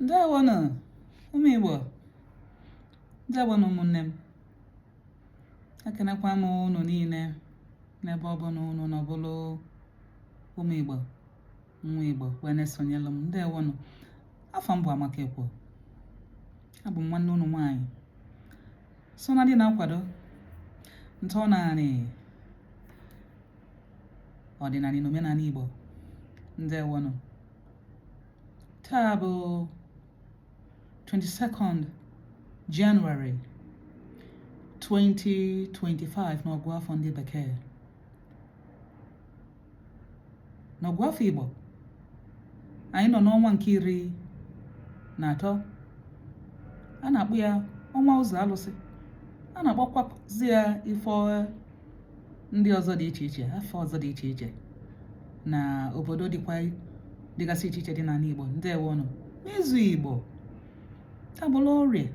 Ndewonụ ụmụ Igbo, ndewonụ ụmụnne m. Ekenekwa m unu niile n'ebe ọ bụla unu nọ bụlụ ụmụ Igbo, nwa Igbo wee na-esonyelụ m. Ndewonụ. Afa m bụ Amaka Ekwo. Abụ m nwanne unu nwaanyị so na ndị na-akwado ntọnanị ọdịnanị na omenanị Igbo. Ndewonụ. Taa bụ 22nd January 2025 n'ọgụ afọ ndị bekee. N'ọgụ afọ Igbo, anyị nọ n'ọnwa nke 13. A na-akpọ ya ọnwa ụzọ alụsị. A na-akpọkwazị ya ife ndị ọzọ dị iche iche, afa ọzọ dị iche iche na obodo dịkwa dịgasị iche iche dị n'anị Igbo. Ndewonụ. N'izu Igbo, taa bụlụ orie.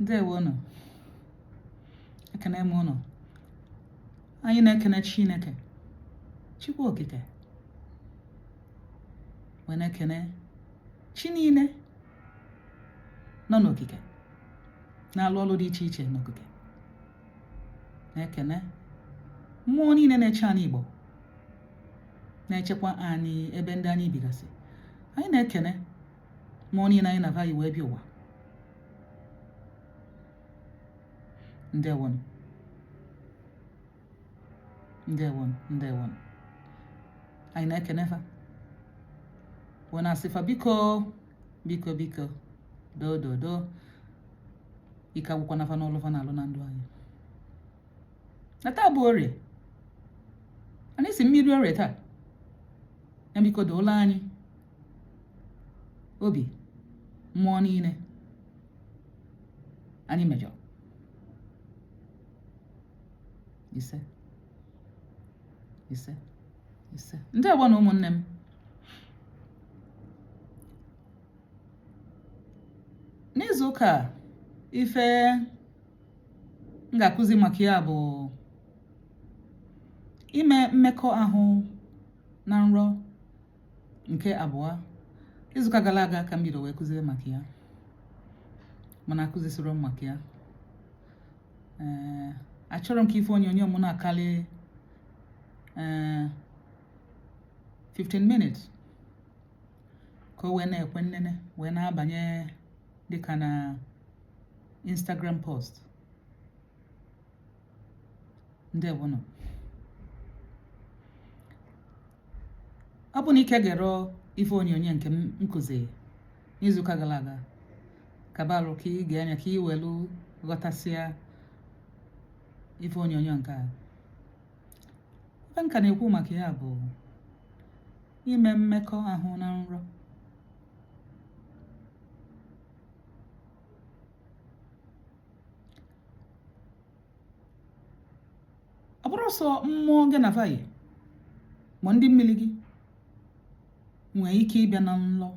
Ndewonụ. Ekene m ụnụ. Anyị na-ekene Chineke, Chukwu Okike, wee na-ekene chi niile nọ n'okike na-alụ ọlụ dị iche iche n'okike, na-ekene mmụọ niile na-eche anị Igbo, na-echekwa anyị ebe ndị anyị bigasị. Anyị na-ekene mmụọ niile anyị na va yi wee bịa ụwa. Ndewonụ, ndewonụ, ndewonụ. Anyị na-ekene fa wee na-asị fa biko, biko, biko, doo doo doo, ike agwụkwana fa n'ọlụ fa na-alụ na ndụ anyị. Na taa bụ orie, anyị si mmiri orie taa, ya biko doola anyị obi mmụọ niile anyị mejọrọ. Ise, ise, ise. Ndewonụ ụmụnne m. N'izu ụka a, ife m ga-akụzi maka ya bụ ime mmekọahụ na nrọ nke abụọ. Izuụka gara aga ka m bido wee kụzie maka ya, mana akụzisiro m maka ya. Ee, achọrọ m ka ife onyonyo m na-akarị ee 15 minutes ka o wee na-ekwe nnene wee na-abanye dịka na Instagram post. Ndewonụ. Ọ bụ na ị ka egerọ ife onyonyo nke m kụzi n'izuụka gara aga, kabalụ ka ị gee nya ka ị welu ghọtasịa ife onyonyo nke a. Ife m ka na-ekwu maka ya bụ ime mmekọ ahụ na nrọ. Ọ bụrọ sọ mmụọ gị na va yi ma ndị mmiri gị nwee ike ịbịa na nlọ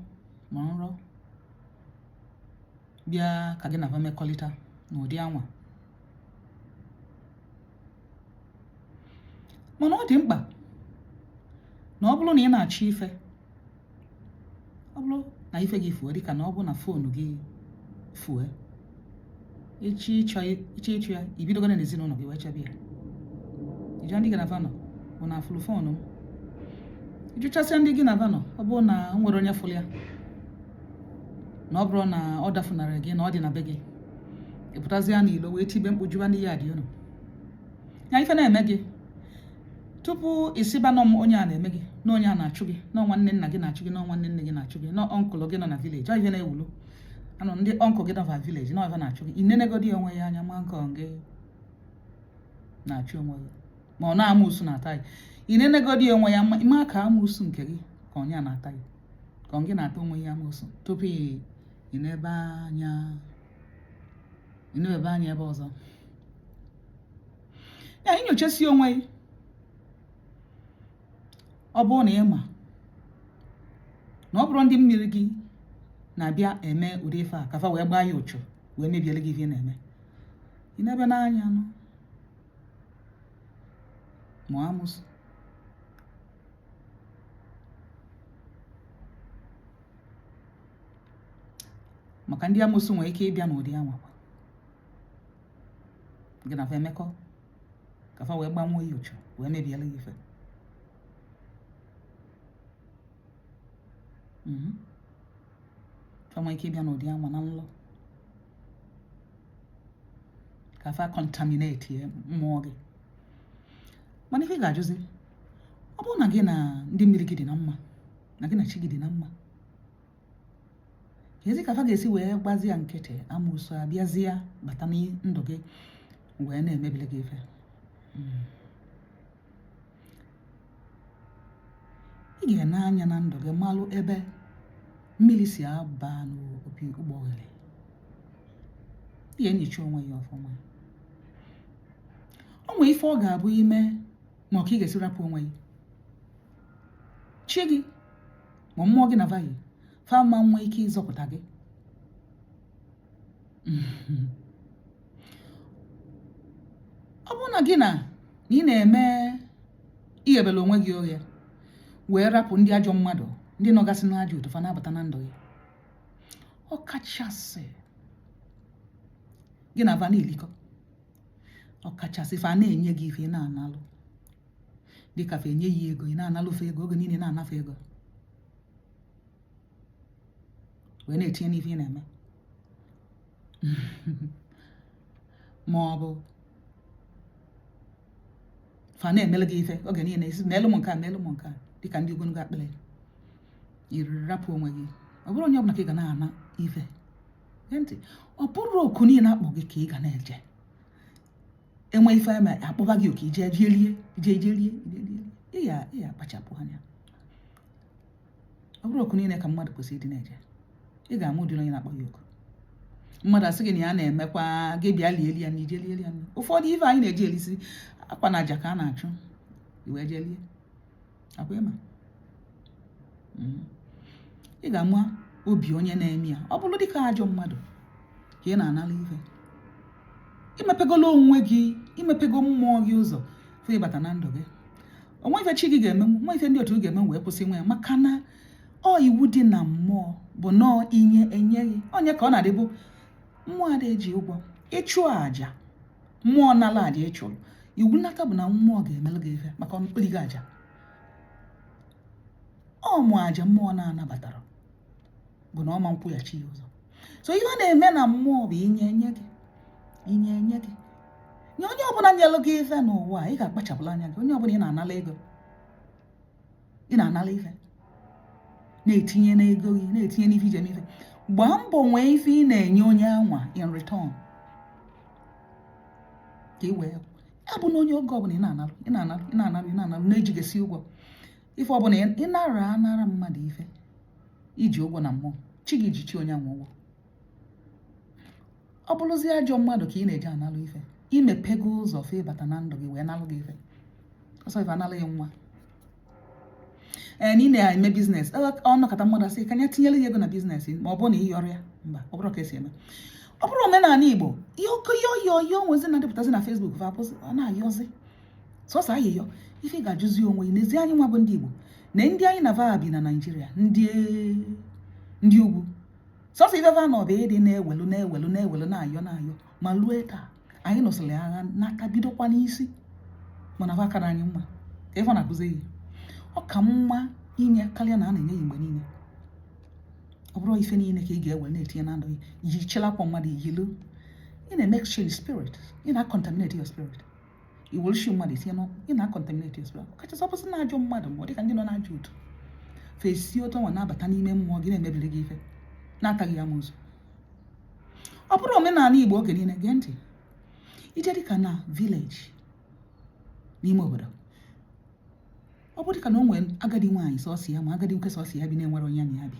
ma nrọ bịa ka gị na va mekọlịta n'ụdị anwa, mana ọ dị mkpa na ọ bụrụ na ị na-achọ ife, ọ bụrụ na ife gị fuo, dịka na ọ bụ na phone gị fue, ịchọ ịchọ ya, i bidogoro n'ezinụlọ gị wee chebe ya. Ị jụọ ndị gị na va nọ, unu afụlụ phone m? Ị jụchasịa ndị gị na va nọ, ọ bụrụ na o nwerọ onye fụrụ ya, na ọ bụrụ na ọ dafunara gị, na ọ dị na be gị, ị pụtazịa n'ilo wee tibe mkpu jụba ndị yard unu ya ife na-eme gị tupu ị sịba na ọ onye a na-eme gị, na onye a na-achụ gị, na nwanne nna gị na-achụ gị, na nwanne nne gị na-achụ gị, na uncle gị nọ na village. Ọ ife na-ewulu anọ ndị uncle gị nọ na village na ọ va na-achụ gị. I nenegodi onwe ya anya ma nke gị na-achụ onwe gị, ma ọ na-amụsụ na-ata gị. I nenegodi onwe ya ma ka amụsụ nke gị ka onye a na-ata gị, ka ọ gị na-ata onwe ya amụsụ, tupu ị nebe anya, ị nebe anya ebe ọzọ. Ya inyochasi onwe gị, ọ bụrụ na ị ma na ọ bụrụ ndị mmiri gị na-abịa eme ụdị ife a ka fa wee gbaa ya ụchụ wee mebiele gị ife ị na-eme, ị nebe n'anya nụ ma amụsụ. Maka ndị amoosu nwere ike ịbịa n'ụdị anwakwa gị na fa emekọ ka fa wee gbanwee ya uchu wee mebiela ya ife. Fa nwee ike ịbịa n'ụdị anwa na nlọ ka fa contaminate mmụọ gị. Mana ife ị ga-ajụzi, ọ bụrụ na gị na ndị mmiri gị dị na mma, na gị na chi gị dị na mma, kezi ka fa ga-esi wee gbazi ya nkịtị, amoosu abịazie bata na ndụ gị wee na-emebili gị ife? Ị ga-ene anya na ndụ gị, malụ ebe mmiri si aba n'opi ụgbọghịrị. Ị ga-enyocha onwe ya ọfụma. O nwee ife ọ ga-abụ ime ma ọ ka ị ga-esi rapụ onwe gị, chi gị ma mmụọ gị na va yi, fa ma nwee ike ịzọpụta gị. Ọ bụrụ na gị na ị na-eme ighebele onwe gị oghe wee rapụ ndị ajọ mmadụ, ndị nọgasị n'ajọ otu, fa na-abata na ndụ gị, ọ kachasị gị na va na-elikọ, ọ kachasị fa na-enye gị ife ị na-analụ, dịka fa enye ya ego, ị na-analụ fa ego oge niile, na-ana fa ego wee na-etinye n'ife ị na-eme, ma ọ bụ fa na-emele gị ife oge niile, isi meelụ m nke a, meelụ m nke a, dịka ndị ogologo akpịrị, ị rapụ onwe gị. Ọ bụrọ onye ọbụla ka ị ga na-ana ife. Gee ntị, ọ bụrọ oku niile akpọ gị ka ị ga na-eje. Enwe ife eme akpọba gị oku, ije jee rie, ije ije rie, ije rie, ị ya ị ya akpachapụ anya. Ọ bụrọ oku niile ka mmadụ kwesịrị ịdị na-eje. Ị ga-ama ụdịrị onye na-akpọ gị oku. Mmadụ asị gị na ya na-emekwa gị bịa lieli ya na ije lieli ya. Ụfọdụ ife anyị na-eji elisi akwa na aja ka a na-achụ i wee jee lie akwa ịma. Ị ga-ama obi onye na-eme ya. Ọ bụrụ dịka ajọ mmadụ ka ị na-anara ife, imepegolo onwe gị, imepego mmụọ gị ụzọ fụ ịbata na ndụ gị. O nwe ife chi gị ga-emenwu, nwe ife ndị otu gị ga-eme wee kwụsị nwe ya, maka na ọ iwu dị na mmụọ bụ nọọ inye enye gị onye ka ọ na-adịbụ. Mmụọ ada eji ụgwọ. Ịchụ àjà, mmụọ nala àjà ị chụrụ, iwu nnata bụ na mmụọ ga-emelụ gị ife maka ọ rigo àjà. Ọ mụ àjà mmụọ na-anabatara bụ na ọ ma nkwụghachi ya ụzọ. So ihe ọ na-eme na mmụọ bụ inye enye gị, inye enye gị. Nye onye ọbụla nyelụ gị ife n'ụwa, ị ga-akpachapụrụ anya gị. Onye ọbụla ị na-anala ego, ị na-anala ife, na-etinye n'ego gị, na-etinye n'ife iji eme ife, gbaa mbọ nwee ife ị na-enye onye anwa in return, ka ị wee abụ na onye oge ọbụla ị na-analụ, ị na-analụ, ị na-analụ, ị na-analụ, na-ejigesi ụgwọ. Ife ọbụla ị nara anara mmadụ ife, iji ụgwọ na mmụọ, chi gị ji chi onye anwa ụgwọ. Ọ bụrụzie ajọ mmadụ ka ị na-eji analụ ife, imepego ụzọ fe ịbata na ndụ gị wee nalụ gị ife. Ọsọ ife analụ ya nwa ee na ị na-eme business, ọ nọkọta mmadụ asị ka anya tinyere ya ego na business, ma ọ bụrụ na ị yọrọ ya mba. Ọ bụrụ ka esi eme, ọ bụrụ omenala Igbo, yọkọ yọ yọ nwezi na-adịpụtazi na Facebook, fa apụsị ọ na-ayọzi sọsọ ayịyọ. Ife ị ga-ajụzi onwe gị n'ezie, anyị nwa bụ ndị Igbo na ndị anyị na va bi na Naịjirịa, ndị ugwu, sọsọ ife va nọ bụ ịdị na-ewelu na-ewelu na-ewelu, na-ayọ na-ayọ. Ma lue taa anyị nụsịrị agha n'aka bidokwa n'isi, mana va kara anyị mma ka ife ọ na-akụzi ya. Ọ ka mma inye karịa na a na-enye ya mgbe niile. Ọ bụrụ ife niile ka ị ga-ewe na-etinye na ndụ gị, yichela akwa mmadụ yilu, ị na-eme exchange spirit, ị na-contaminate your spirit. I were shoe mmadụ etinye n'ụkwụ, ị na-contaminate your spirit. Kachasị ọ bụsị na ajọ mmadụ, ma ọ dịka ndị nọ n'ajọ otu, fesi otu ọnwa na-abata n'ime mmụọ gị, na-emebiri gị ife, na-ataghị ya amoosu. Ọ bụrụ omenala Igbo oge niile, gee ntị, ije dịka na village, n'ime obodo, ọ bụrụ dịka na o nwere agadi nwaanyị sọsọ ya, ma agadi nwoke sọsọ ya bi, na-enwere onye na ya bi,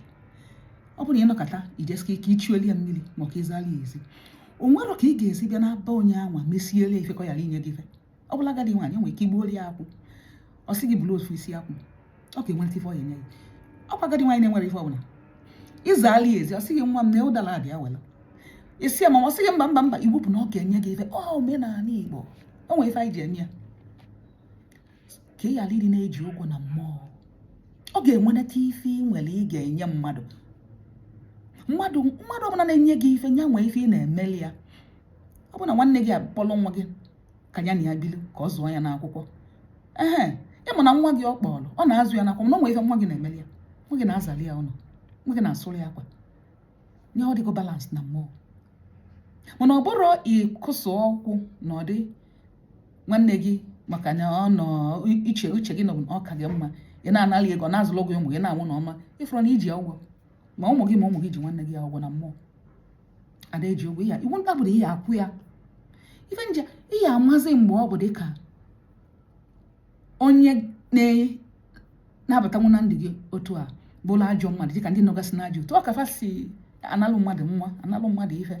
ọ bụrụ na ị nọkọta ijeske ike ichioli ya mmiri ma ọ ka ịzala ya ezi, o nwere ka ị ga-esi bịa na be onye anwa mesiele ife ka ọ ghara inye gị ife. Ọ bụla agadi nwaanyị nwere ike igbuoli ya akwụ, ọ sị gị bụrụ ofu isi akwụ, ọ ka enweta ife ọ ya enye gị. Ọkwa agadi nwaanyị na-enwere ife ọbụla, ịzala ya ezi, ọ sị gị, "Nwa m, na ụdara abịa wela isi ya," ma ọ sị gị, "Mba, mba, mba." Iwu bụ na ọ ga-enye gị ife. Ọ omenala Igbo, o nwere ife anyị ji eme ya ka ị ghara ịdị na-eji ụgwọ na mmụọ. Ọ ga-enwenata ife ị nwere ị ga-enye mmadụ. Mmadụ mmadụ ọbụla na-enye gị ife, nya nwee ife ị na-emeli ya. Ọ bụ na nwanne gị akpọrọ nwa gị ka ya na ya bili, ka ọ zụọ ya n'akwụkwọ, ehe, ịma na nwa gị ọ kpọrọ, ọ na-azụ ya n'akwụkwọ, na o nwee ife nwa gị na-emeli ya. Nwa gị na-azali ya ụlọ, nwa gị na-asụrụ ya akwa, nye ọ dịgo balance na mmụọ. Mana ọ bụrụ ịkụsụ ọkwụ na ọ dị nwanne gị maka na ọ nọ iche uche gị na ọ ka gị mma, ị na-anali ego, na-azụlụ gị ụmụ gị, na-anwụ na ọma, ịfụrụ na iji ụgwọ, ma ụmụ gị ma ụmụ gị ji nwanne gị ụgwọ na mmụọ. Ada eji ụgwọ ya iwu nta bụrụ ihe akwụ ya ife nje. Ihe amazi mgbe ọ bụ dịka onye na-abatanwu na ndụ gị otu a bụrụ ajọ mmadụ, dịka ndị nọgasị n'ajọ otu ọ kafa si analụ mmadụ nwa, analụ mmadụ ife,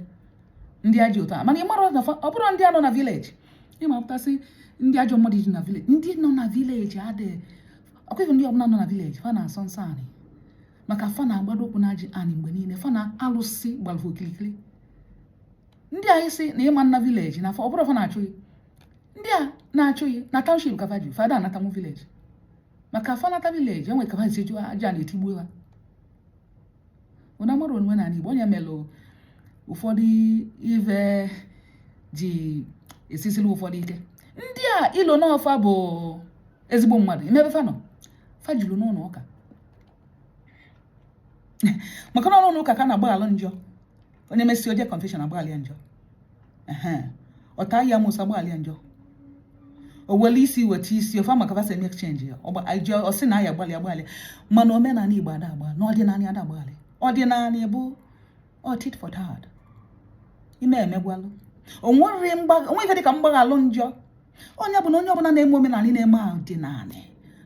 ndị ajọ otu a. Mana ị mara ọ bụrụ ndị a nọ na village, ịmapụtasị ndị ajọ mmadụ ji na village. Ndị nọ na village adịghị ọkwa. Ndị ọbụla nọ na village, fa na-asọ nsọ anị, maka fa na-agbado ụkwụ n'ajị anị mgbe niile, fa na alụsị gbalụ okirikiri. Ndị anyị si na ịma nna village na ọ bụrụ fa na-achụ gị, ndị a na-achụ gị na township ka fa ji fada anatanwu village, maka fa nata village, enwe ka fa si eju aja na-etigbu ha. Ụna mara onwe n'ala Igbo, onye melụ ụfọdụ ive ji esisiri ụfọdụ ike. Ndị a ilo n'ọfa bụ ezigbo mmadụ imebe fa nọ, fa juru n'ụlọ ụka, maka na ụlọ ụka ka na-agbaghalụ njọ. Onye mesi oje confession, agbaghalị ya njọ, ehe, ọta ya amụsụ, agbaghalị ya njọ, o were isi weta isi ofe maka fa si eme exchange ya, ọ sị na ya agbalị agbalị. Mana omenala Igbo ada agba na ọdịnala ada agbalị. Ọdịnala bụ ọ tit for tat, ime emegwalụ, onwere onwe ife dịka mgbaghalụ njọ. Onye bụ na onye ọbụla na-eme omenala, na-eme ọdịnala,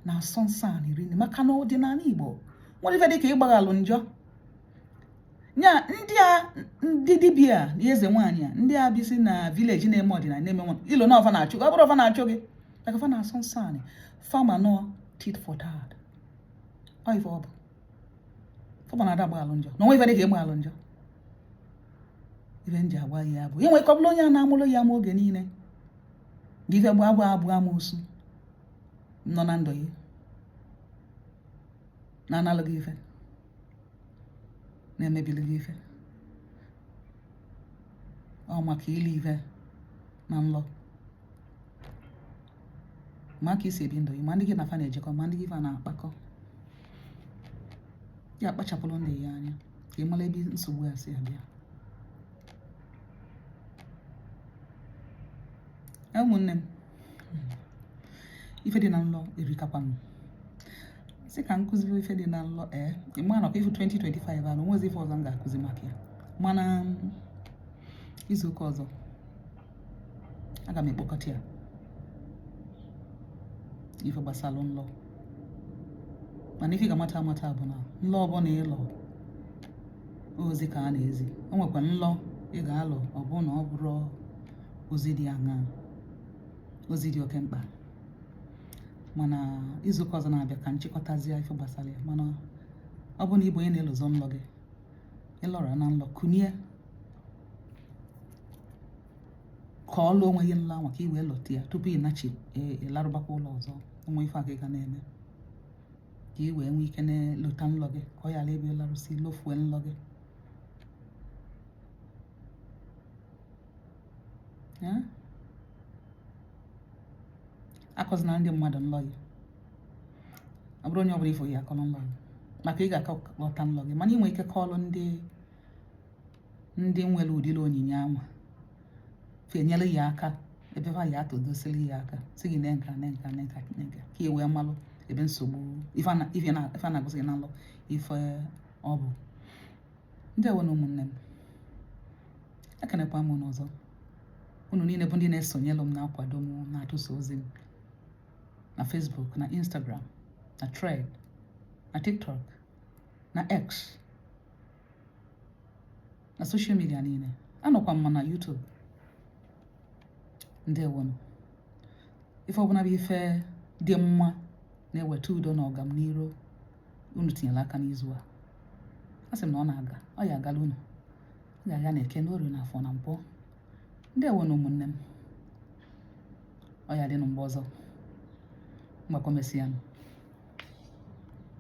na-asọ nsọ anị rinne, maka na ọdịnala Igbo nwere ife dịka ịgbaghalụ njọ. Nya ndị a, ndị dibịa na eze nwaanyị a, ndị a bisi na village na-eme ọdịnala, na-eme nwa ilo na ọfa na-achụ gị, ọ bụrụ ọfa na-achụ gị, maka fa na-asọ nsọ anị, fama nọ tit for tat. Ọ ife ọ bụ fama na-ada agbaghalụ njọ na onwe ife dịka ịgbaghalụ njọ. Ife nji agwa ya bụ inwe ka ọ bụrụ onye a na-amụrụ ya ama oge niile gị, ife gba agba abụ amoosu nọ na ndụ gị, na-analụ gị ife, na-emebili gị ife, ọ maka ili ife na nlọ, ma ka isi ebi ndụ gị, ma ndị gị na fa na-ejekọ, ma ndị gị fa na-akpakọ ya. Akpachapụrụ ndị ya anya ka ị mara ebe nsogbu a si abịa. Ụmụnne m, ife dị na nlọ erikakwa m sị ka m kụziri ife dị na nlọ. Ee, ịma nakwa ife 2025 a na onwezi ife ọzọ m ga-akụzi maka ya, mana izu ụka ọzọ aga m ekpokọta ya, ife gbasara nlọ. Mana ife ị ga-amata amata bụ na nlọ ọbụla ịlọ, ozi ka a na-ezi. O nwekwa nlọ ị ga-alọ, ọ bụ na ọ bụrụ ozi dị aṅaa, ozi dị oke mkpa. Mana izuụka ọzọ na-abịa ka nchịkọtazie ife gbasara ya. Mana ọ bụ na ị bụ onye na-elozọ nlọ gị, ịlọrọ na nlọ, kunie ka ọ lụọ onwe gị nlọ anwa, ka ị wee lọta ya tupu ị nachi ịlarụbakwa ụlọ ọzọ. Onwe ife a ka ị ga na-eme ka ị wee nwee ike na-elota nlọ gị, ka ọ ghara ebe ịlarụsị lofue nlọ gị. Akọzina ndị mmadụ nlọ gị. Ọ bụrụ onye ọbụla ifo ya akọrọ nlọ gị, maka ị ga-akọta nlọ gị, mana ị nwere ike kọọlụ ndị nwere ụdịrị onyinye anwa, fenyere ya aka ebe fa ya atụdosiri ya aka, sị gị nee nka, nee nka, nee nka, nee nka, ka ị wee malụ ebe nsogbu ife a na-agụsị gị na nlọ, ife ọ bụ. Ndewo na ụmụnne m, ekenekwa m unu ọzọ, unu niile bụ ndị na-esonyelụ m, na-akwado m, na-atụsa ozi m na Facebook, na Instagram, na Thread, na TikTok, na X, na social media niile. Anọkwa m na YouTube. Ndewonụ. Ife ọbụla bụ ife dị mma na-eweta udo na ọganiru unu tinyere aka n'izu a, a sị m na ọ na-aga, ọ ya agala unu, ọ ga-aga na Eke, n'Orie, na Afọ, na Nkwọ. Ndewonụ, ụmụnne m. Ọ ya dịnụ mgbe ọzọ. Mgbakọ mesịanụ.